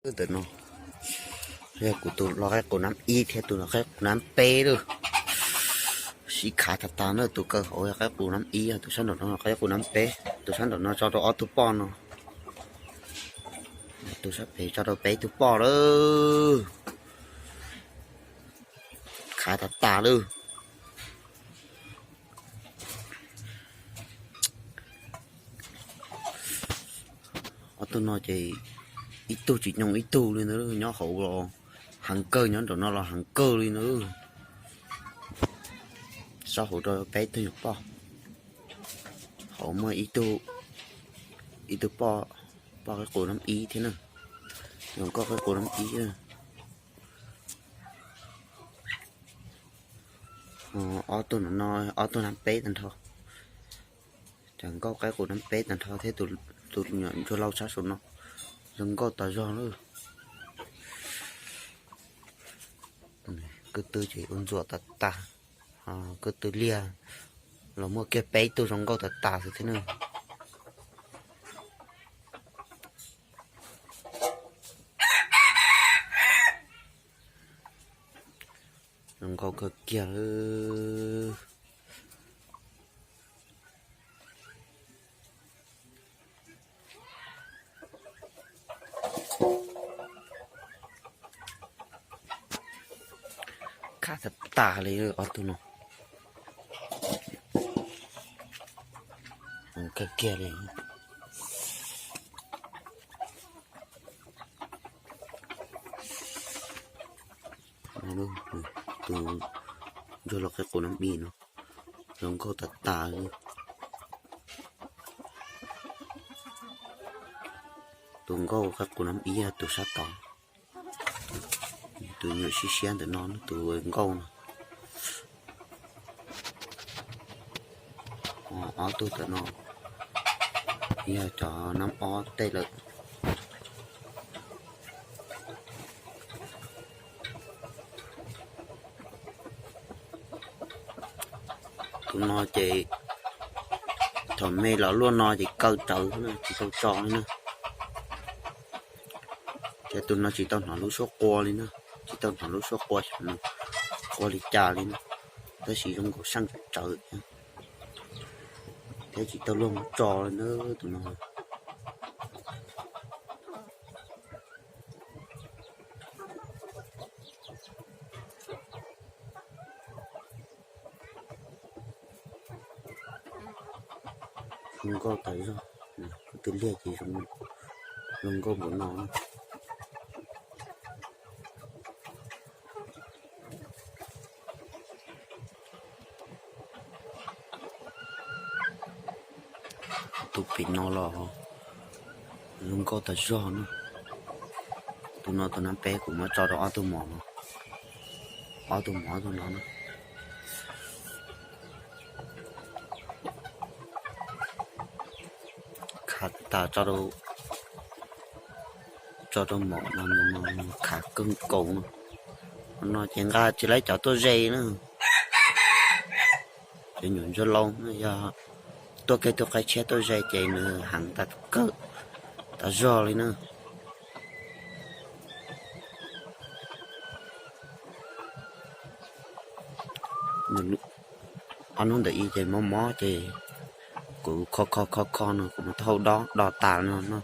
Ntawm no yog kuv tus los qaib qus nab ib thiab tus los qaib qus nab peb lawm. Sib khav tag tag na, tus kaw hauv yog qaib qus nab ib, tus sab nraum no qaib qus nab peb, tus sab nraum no tso rau ob tug poj no, tus sab pem tso rau peb tug poj lawm. Khav tag tag lawm. Ob tug no ces ib tug tsis nyoog ib tug li ntawd, nyob hauv los heev kawg, nyob nraum no los heev kawg li ntawd. Sob hauv rau peb tug nyuam poj. Hauv muaj ib tug, ib tug poj, poj qaib qus nab ib thiab na, zoo nkauj qaib qus nab ib. Ob tug no, ob tug nab peb tag nrho. Cov nkauj qaib qus nab peb tag nrho thiab tus nyuam ntsuag lau sab saum no zoo nkauj tas zog lawm. Kwj tw ces ua ntxuam tas tas, kwj tw liag los muaj kiag peb tug zoo nkauj tas tas xwb thiab na. Zoo nkauj kawg kiag lawm. Khav tag tag li ob tug no. Kawg kiag li. Tus ntsuag lau qaib qus nab ib no zoo nkauj tas tas li. Tus nkauj qaib qus nab ib yog tus sab tod. Tus nyuam siab siab ntawm no, tus nkauj no. Ob tug ntawm no yog cov nab ob tej lawm. Tus no ces thaum me los luaj no ces kaw rawv tsis tau tso li na. Ces tus no tsis tau hnov lub suab qua li na, tsis tau hnov lub suab qua xyov nws qua li cas li na, tab sis zoo nkaus seej tsawv thiab tsis tau luag mus tso li na tus no. Zoo nkauj tas zog, kwj tw liag ces zoo nkauj npaum no. Tus pem no los zoo nkauj tas zog na. Tus no tus nab peb, kuv muab tso rau ob tug mos no, ob tug mos ob tug no na. Khav tas tso rau mos no, khav kawg nkaus no. No ces nqa tsis laib cov tuaj ze na. Cov nyuam ntsuag lau no yog tuaj kiag tus qaib tshiab tuaj ze ces nws heev tas kawg, tas zog li na. Ob hnub ntawm ib ces mob mob ces kuv kho kho kho kho no, kuv muab thauj dob do tas no no.